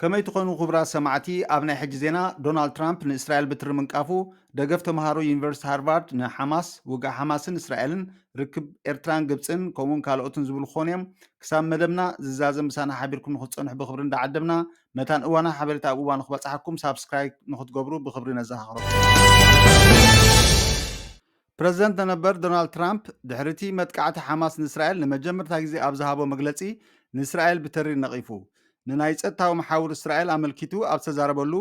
ከመይ ትኾኑ ክቡራት ሰማዕቲ? ኣብ ናይ ሕጂ ዜና፣ ዶናልድ ትራምፕ ንእስራኤል ብትሪ ምንቃፉ፣ ደገፍ ተምሃሮ ዩኒቨርሲቲ ሃርቫርድ ንሓማስ፣ ውግእ ሓማስን እስራኤልን፣ ርክብ ኤርትራን ግብጽን፣ ከምኡውን ካልኦትን ዝብሉ ክኾኑ እዮም። ክሳብ መደብና ዝዛዘም ምሳና ሓቢርኩም ንኽትጸንሑ ብኽብሪ እንዳዓደምና፣ መታን እዋና ሓበሬታ ኣብ እዋኑ ክበጽሓኩም ሳብስክራይብ ንኽትገብሩ ብኽብሪ ነዘኻኽረኩም። ፕረዚደንት ነበር ዶናልድ ትራምፕ ድሕሪቲ መጥቃዕቲ ሓማስ ንእስራኤል ንመጀመርታ ግዜ ኣብ ዝሃቦ መግለጺ ንእስራኤል ብተሪር ነቒፉ። ንናይ ጸጥታዊ መሓውር እስራኤል ኣመልኪቱ ኣብ ዝተዛረበሉ፣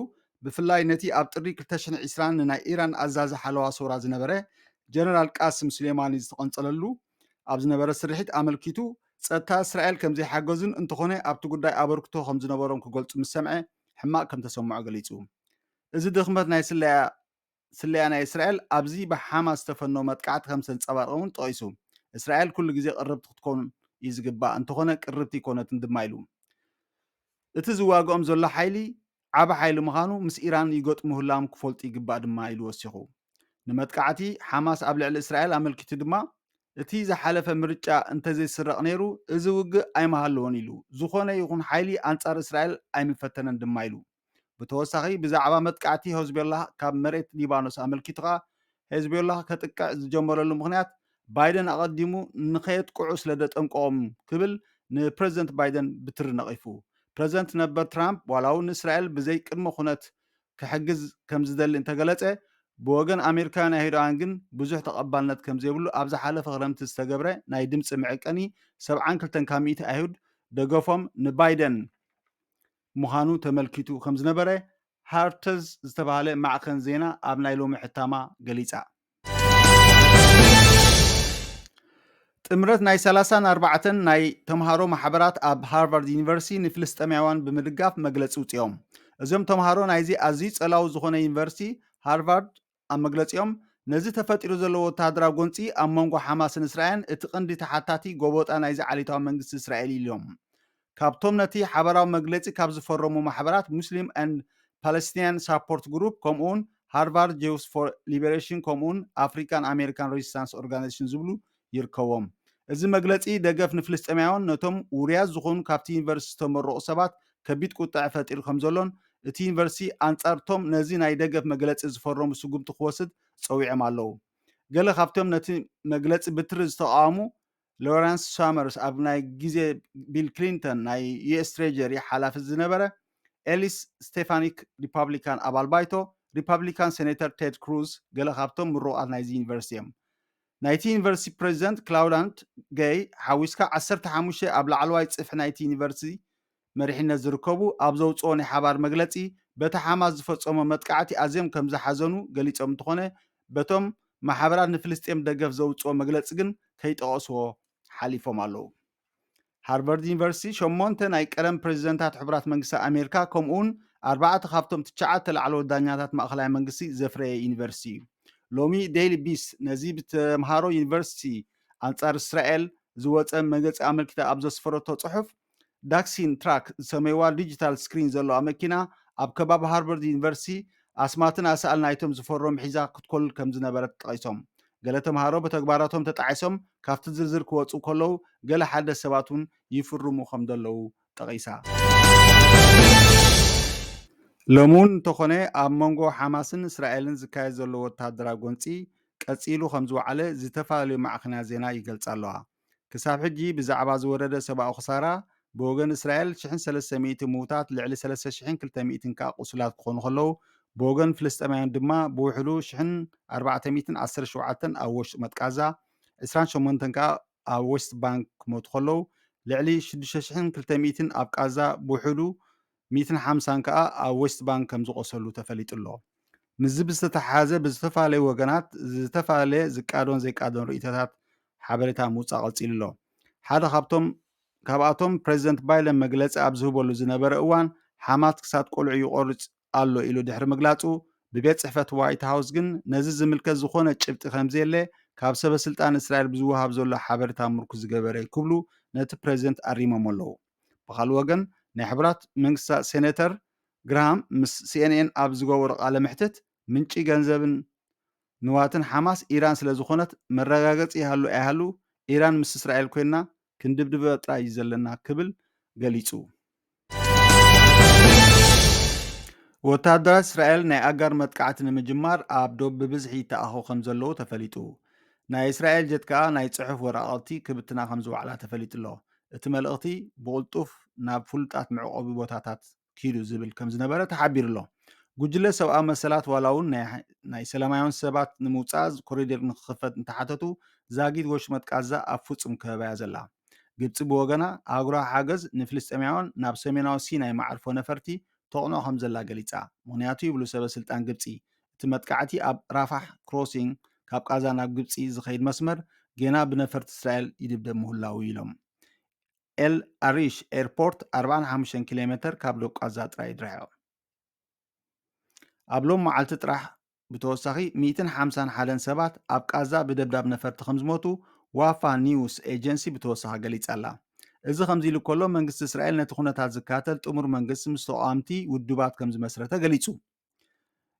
ብፍላይ ነቲ ኣብ ጥሪ ክልተ ሽሕን ዕስራን ንናይ ኢራን ኣዛዚ ሓለዋ ሰውራ ዝነበረ ጀነራል ቃስም ሱሌማኒ ዝተቐንጸለሉ ኣብ ዝነበረ ስርሒት ኣመልኪቱ፣ ጸጥታ እስራኤል ከም ዘይሓገዙን እንተኾነ ኣብቲ ጉዳይ ኣበርክቶ ከም ዝነበሮም ክገልጹ ምስ ሰምዐ ሕማቕ ከም ተሰምዖ ገሊጹ። እዚ ድኽመት ናይ ስለያ ስለያ ናይ እስራኤል ኣብዚ ብሓማስ ዝተፈነወ መጥቃዕቲ ከም ዘንጸባርቕ እውን ጠቒሱ። እስራኤል ኩሉ ግዜ ቅርብቲ ክትኮን እዩ ዝግባእ፣ እንተኾነ ቅርብቲ ኣይኮነትን ድማ ኢሉ። እቲ ዝዋግኦም ዘሎ ሓይሊ ዓቢ ሓይሊ ምዃኑ ምስ ኢራን ይገጥሙ ምህላዎም ክፈልጡ ይግባእ ድማ ኢሉ ወሲኹ። ንመጥቃዕቲ ሓማስ ኣብ ልዕሊ እስራኤል ኣመልኪቱ ድማ፣ እቲ ዝሓለፈ ምርጫ እንተዘይስረቕ ነይሩ፣ እዚ ውግእ ኣይምሃለወን ኢሉ። ዝኾነ ይኹን ሓይሊ ኣንጻር እስራኤል ኣይምፈተነን ድማ ኢሉ። ብተወሳኺ ብዛዕባ መጥቃዕቲ ሄዝቦላህ ካብ መሬት ሊባኖስ ኣመልኪቱ ከኣ፣ ሄዝቦላህ ከጥቅዕ ዝጀመረሉ ምኽንያት ባይደን ኣቐዲሙ ንኸየጥቅዑ ስለ ዘጠንቀቖም ክብል ንፕረዚደንት ባይደን ብትሪ ነቒፉ። ፕረዚደንት ነበር ትራምፕ ዋላ እውን ንእስራኤል ብዘይ ቅድመ ኩነት ክሕግዝ ከም ዝደሊ እንተገለጸ፣ ብወገን ኣሜሪካውያን ኣይሁዳውያን ግን ብዙሕ ተቐባልነት ከም ዘይብሉ ኣብ ዝሓለፈ ክረምቲ ዝተገብረ ናይ ድምፂ መዐቀኒ ሰብዓን ክልተን ካብ ሚእቲ ኣይሁድ ደገፎም ንባይደን ምዃኑ ተመልኪቱ ከም ዝነበረ ሃርተዝ ዝተባህለ ማዕኸን ዜና ኣብ ናይ ሎሚ ሕታማ ገሊጻ። ጥምረት ናይ ሰላሳን ኣርባዕተን ናይ ተምሃሮ ማሕበራት ኣብ ሃርቫርድ ዩኒቨርሲቲ ንፍልስጤማውያን ብምድጋፍ መግለጺ ውጽኦም። እዞም ተምሃሮ ናይዚ ኣዝዩ ጸላዊ ዝኾነ ዩኒቨርሲቲ ሃርቫርድ ኣብ መግለጺኦም፣ ነዚ ተፈጢሩ ዘሎ ወተሃደራዊ ጎንጺ ኣብ መንጎ ሓማስን እስራኤልን እቲ ቀንዲ ተሓታቲ ጎቦጣ ናይዚ ዓሌታዊ መንግስቲ እስራኤል እዩ ኢሎም። ካብቶም ነቲ ሓበራዊ መግለጺ ካብ ዝፈረሙ ማሕበራት ሙስሊም and Palestinian Support Group ከምኡውን ሃርቫርድ Jews for Liberation ከምኡውን ኣፍሪካን ኣሜሪካን ሬዚስታንስ ኦርጋናይዜሽን ዝብሉ ይርከዎም። እዚ መግለጺ ደገፍ ንፍልስጤማውያን ነቶም ውሩያት ዝኾኑ ካብቲ ዩኒቨርሲቲ ዝተመረቑ ሰባት ከቢድ ቁጥዐ ፈጢሩ ከም ዘሎን እቲ ዩኒቨርሲቲ ኣንጻርቶም ነዚ ናይ ደገፍ መግለጺ ዝፈረሙ ስጉምቲ ክወስድ ጸዊዖም ኣለዉ። ገለ ካብቶም ነቲ መግለጺ ብትሪ ዝተቓወሙ ሎረንስ ሳመርስ ኣብ ናይ ግዜ ቢል ክሊንተን ናይ ዩኤስ ትሬጀሪ ሓላፊ ዝነበረ፣ ኤሊስ ስቴፋኒክ ሪፓብሊካን ኣባል ባይቶ፣ ሪፓብሊካን ሴኔተር ቴድ ክሩዝ ገለ ካብቶም ምሩቓት ናይዚ ዩኒቨርሲቲ እዮም። ናይቲ ዩኒቨርሲቲ ፕሬዚደንት ክላውዳንት ገይ ሓዊስካ ዓሰርተ ሓሙሽተ ኣብ ላዕለዋይ ጽፍሒ ናይቲ ዩኒቨርሲቲ መሪሕነት ዝርከቡ ኣብ ዘውፅኦ ናይ ሓባር መግለፂ በቲ ሓማስ ዝፈፀሞ መጥቃዕቲ ኣዝዮም ከም ዝሓዘኑ ገሊፆም እንተኾነ በቶም ማሕበራት ንፍልስጤም ደገፍ ዘውፅኦ መግለፂ ግን ከይጠቐስዎ ሓሊፎም ኣለዉ። ሃርቨርድ ዩኒቨርሲቲ ሸሞንተ ናይ ቀደም ፕሬዚደንታት ሕቡራት መንግስታት ኣሜሪካ ከምኡውን ኣርባዕተ ካብቶም ትሽዓተ ላዕለዎት ዳኛታት ማእኸላይ መንግስቲ ዘፍረየ ዩኒቨርሲቲ እዩ። ሎሚ ዴይሊ ቢስት ነዚ ብተምሃሮ ዩኒቨርሲቲ ኣንጻር እስራኤል ዝወጸ መግለጺ ኣመልኪታ ኣብ ዘስፈረቶ ጽሑፍ፣ ዳክሲን ትራክ ዝሰመይዋ ዲጂታል ስክሪን ዘለዋ መኪና ኣብ ከባቢ ሃርቨርድ ዩኒቨርሲቲ ኣስማትን ኣሳእል ናይቶም ዝፈረሙ ሒዛ ክትኮልል ከም ዝነበረት ጠቒሶም። ገለ ተምሃሮ ብተግባራቶም ተጣዒሶም ካብቲ ዝርዝር ክወጹ ከለዉ፣ ገለ ሓደ ሰባት እውን ይፍርሙ ከም ዘለዉ ጠቒሳ። ሎሚ እውን እንተኾነ ኣብ መንጎ ሓማስን እስራኤልን ዝካየድ ዘሎ ወተሃደራዊ ጎንጺ ቀጺሉ ከም ዝወዓለ ዝተፈላለዩ ማዕኸናት ዜና ይገልጻ ኣለዋ። ክሳብ ሕጂ ብዛዕባ ዝወረደ ሰብኣዊ ክሳራ ብወገን እስራኤል ሽሕን ሰለስተ ሚእቲ ምዉታት፣ ልዕሊ ሰለስተ ሽሕን ክልተ ሚእትን ከኣ ቁሱላት ክኾኑ ከለዉ፣ ብወገን ፍልስጤማውያን ድማ ብውሕዱ ሽሕን ኣርባዕተ ሚእትን ዓሰርተ ሸውዓተን ኣብ ወሽጢ መጥቃዛ፣ ዕስራን ሸሞንተን ከኣ ኣብ ዌስት ባንክ ክሞቱ ከለዉ፣ ልዕሊ ሽዱሽተ ሽሕን ክልተ ሚእትን ኣብ ቃዛ፣ ብውሕዱ ሚእትን ሓምሳን ከኣ ኣብ ዌስት ባንክ ከም ዝቖሰሉ ተፈሊጡ ኣሎ። ምስዚ ብዝተተሓሓዘ ብዝተፈላለዩ ወገናት ዝተፈላለየ ዝቃዶን ዘይቃዶን ርእይቶታት ሓበሬታ ምውጻእ ቀጺሉ ኣሎ። ሓደ ካብቶም ካብኣቶም ፕሬዚደንት ባይደን መግለጺ ኣብ ዝህበሉ ዝነበረ እዋን ሓማስ ክሳብ ቆልዑ ይቖርጽ ኣሎ ኢሉ ድሕሪ ምግላጹ፣ ብቤት ጽሕፈት ዋይት ሃውስ ግን ነዚ ዝምልከት ዝኾነ ጭብጢ ከም ዘየለ ካብ ሰበ ስልጣን እስራኤል ብዝወሃብ ዘሎ ሓበሬታ ምርኩስ ዝገበረ ክብሉ ነቲ ፕሬዚደንት ኣሪሞም ኣለዉ። ብኻልእ ወገን ናይ ሕቡራት መንግስታት ሴኔተር ግራሃም ምስ ሲኤንኤን ኣብ ዝገበሮ ቃለ መሕትት ምንጪ ገንዘብን ንዋትን ሓማስ ኢራን ስለ ዝኾነት መረጋገጺ ይሃሉ ኣይሃሉ ኢራን ምስ እስራኤል ኮይና ክንድብድበ ጥራይ እዩ ዘለና ክብል ገሊጹ። ወተሃደራት እስራኤል ናይ ኣጋር መጥቃዕቲ ንምጅማር ኣብ ዶብ ብብዝሒ ይተኣኸቡ ከም ዘለዉ ተፈሊጡ። ናይ እስራኤል ጀት ከኣ ናይ ጽሑፍ ወረቓቕቲ ክብትና ከም ዝወዕላ ተፈሊጡ ኣሎ። እቲ መልእኽቲ ብቕልጡፍ ናብ ፍሉጣት መዕቆቢ ቦታታት ኪዱ ዝብል ከም ዝነበረ ተሓቢሩ ኣሎ። ጉጅለ ሰብኣዊ መሰላት ዋላ እውን ናይ ሰላማውያን ሰባት ንምውጻእ ኮሪደር ንክኽፈት እንተሓተቱ፣ ዛጊት ወሽመጥ ቃዛ ኣብ ፍጹም ከበባያ ዘላ። ግብጺ ብወገና ኣህጉራዊ ሓገዝ ንፍልስጤማውያን ናብ ሰሜናዊ ሲናይ መዓርፎ ነፈርቲ ተቕንዖ ከም ዘላ ገሊጻ። ምኽንያቱ ይብሉ ሰበ ስልጣን ግብጺ፣ እቲ መጥቃዕቲ ኣብ ራፋሕ ክሮሲንግ ካብ ቃዛ ናብ ግብጺ ዝኸይድ መስመር ጌና ብነፈርቲ እስራኤል ይድብደብ ምህላዉ ኢሎም። ኤል ኣሪሽ ኤርፖርት ኣርባዓን ሓሙሽተን ኪሎ ሜተር ካብ ዶብ ቃዛ ጥራይ ይድርሕቕ። ኣብ ሎም መዓልቲ ጥራሕ ብተወሳኺ ሚእትን ሓምሳን ሓደን ሰባት ኣብ ቃዛ ብደብዳብ ነፈርቲ ከም ዝሞቱ ዋፋ ኒውስ ኤጀንሲ ብተወሳኺ ገሊጻ ኣላ። እዚ ከምዚ ኢሉ ከሎ መንግስቲ እስራኤል ነቲ ኩነታት ዝከታተል ጥሙር መንግስቲ ምስ ተቓወምቲ ውድባት ከም ዝመስረተ ገሊጹ።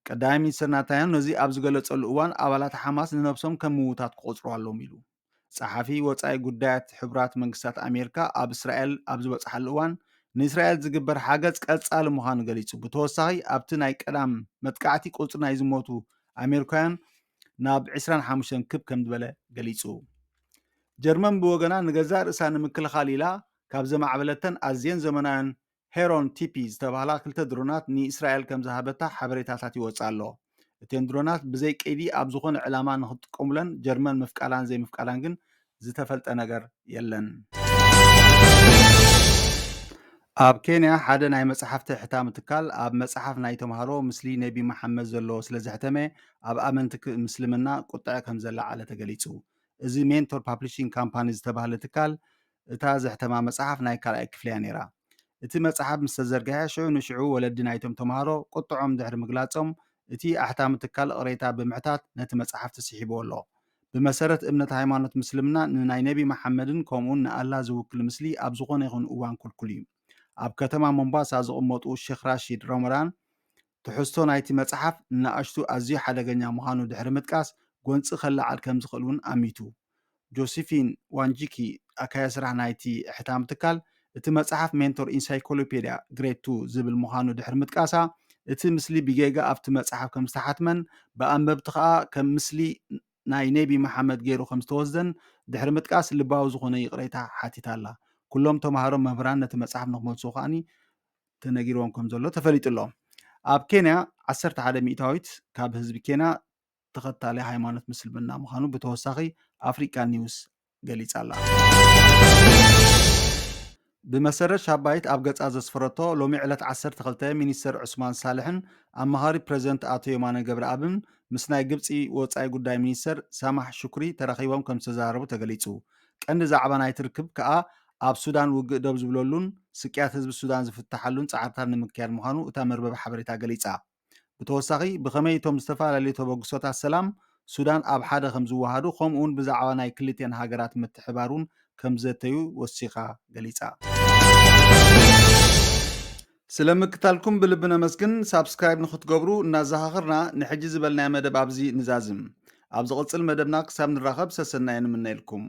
ቀዳማይ ሚኒስትር ናታንያሁ ነዚ ኣብ ዝገለጸሉ እዋን ኣባላት ሓማስ ንነብሶም ከም ምውታት ክቖጽሩ ኣለዎም ኢሉ። ጸሓፊ ወጻኢ ጉዳያት ሕቡራት መንግስታት ኣሜሪካ ኣብ እስራኤል ኣብ ዝበጽሓሉ እዋን ንእስራኤል ዝግበር ሓገዝ ቀጻሊ ምዃኑ ገሊጹ። ብተወሳኺ ኣብቲ ናይ ቀዳም መጥቃዕቲ ቁጽሪ ናይ ዝሞቱ ኣሜሪካውያን ናብ ዕስራን ሓሙሽተን ክብ ከም ዝበለ ገሊጹ። ጀርመን ብወገና ንገዛእ ርእሳ ንምክልኻል ኢላ ካብ ዘማዕበለተን ኣዝየን ዘመናውያን ሄሮን ቲፒ ዝተባህላ ክልተ ድሮናት ንእስራኤል ከም ዝሃበታ ሓበሬታታት ይወጽእ ኣሎ። እተን ድሮናት ብዘይ ቀይዲ ኣብ ዝኾነ ዕላማ ንኽትጥቀሙለን ጀርመን ምፍቃዳን ዘይምፍቃዳን ግን ዝተፈልጠ ነገር የለን። ኣብ ኬንያ ሓደ ናይ መጽሓፍቲ ሕታም ትካል ኣብ መጽሓፍ ናይ ተምሃሮ ምስሊ ነቢ መሓመድ ዘለዎ ስለ ዘሕተመ ኣብ ኣመንቲ ክ- ምስልምና ቁጥዐ ከም ዘለዓለ ተገሊጹ። እዚ ሜንቶር ፓብሊሽንግ ካምፓኒ ዝተባህለ ትካል እታ ዘሕተማ መጽሓፍ ናይ ካልኣይ ክፍሊ እያ ነይራ። እቲ መጽሓፍ ምስ ተዘርግሐ ሽዑ ንሽዑ ወለዲ ናይቶም ተምሃሮ ቁጥዖም ድሕሪ ምግላጾም እቲ ኣሕታሚ ትካል ቅሬታ ብምሕታት ነቲ መጽሓፍ ተስሒብዎ ኣሎ። ብመሰረት እምነት ሃይማኖት ምስልምና ንናይ ነቢ መሓመድን ከምኡውን ንኣላህ ዝውክል ምስሊ ኣብ ዝኾነ ይኹን እዋን ክልኩል እዩ። ኣብ ከተማ ሞምባሳ ዝቕመጡ ሼክ ራሺድ ረመዳን ትሕዝቶ ናይቲ መጽሓፍ ንኣሽቱ ኣዝዩ ሓደገኛ ምዃኑ ድሕሪ ምጥቃስ ጎንጺ ከለዓል ከም ዝኽእል እውን ኣሚቱ። ጆሲፊን ዋንጂኪ ኣካያ ስራሕ ናይቲ ሕታም ትካል እቲ መጽሓፍ ሜንቶር ኢንሳይክሎፔድያ ግሬድ ቱ ዝብል ምዃኑ ድሕሪ ምጥቃሳ እቲ ምስሊ ብጌጋ ኣብቲ መጽሓፍ ከም ዝተሓትመን ብኣንበብቲ ከኣ ከም ምስሊ ናይ ነቢ መሓመድ ገይሩ ከም ዝተወስደን ድሕሪ ምጥቃስ ልባዊ ዝኾነ ይቕሬታ ሓቲታ ኣላ። ኩሎም ተምሃሮ መምህራን ነቲ መጽሓፍ ንክመልስዎ ከኣኒ ተነጊርዎም ከም ዘሎ ተፈሊጡ ኣሎ። ኣብ ኬንያ ዓሰርተ ሓደ ሚእታዊት ካብ ህዝቢ ኬንያ ተኸታሊ ሃይማኖት ምስልምና ምዃኑ ብተወሳኺ ኣፍሪቃ ኒውስ ገሊጻ ኣላ። ብመሰረት ሻባይት ኣብ ገጻ ዘስፈረቶ ሎሚ ዕለት ዓሰርተ ክልተ ሚኒስተር ዑስማን ሳልሕን ኣማኻሪ ፕረዚደንት ኣቶ የማነ ገብረኣብን ምስ ናይ ግብጺ ወጻኢ ጉዳይ ሚኒስተር ሳማሕ ሹክሪ ተራኺቦም ከም ዝተዛረቡ ተገሊጹ። ቀንዲ ዛዕባ ናይቲ ርክብ ከኣ ኣብ ሱዳን ውግእ ደው ዝብለሉን ስቅያት ህዝቢ ሱዳን ዝፍታሓሉን ጻዕርታት ንምክያድ ምዃኑ እታ መርበብ ሓበሬታ ገሊጻ። ብተወሳኺ ብኸመይ እቶም ዝተፈላለዩ ተበግሶታት ሰላም ሱዳን ኣብ ሓደ ከም ዝወሃዱ ከምኡ እውን ብዛዕባ ናይ ክልቲኤን ሃገራት ምትሕባር እውን ከም ዘተዩ ወሲኻ ገሊጻ። ስለ ምክታልኩም ብልቢ ነመስግን። ሳብስክራይብ ንክትገብሩ እናዘኻኸርና ንሕጂ ዝበልናዮ መደብ ኣብዚ ንዛዝም። ኣብ ዝቕጽል መደብና ክሳብ ንራኸብ ሰሰናየ ንምነየልኩም።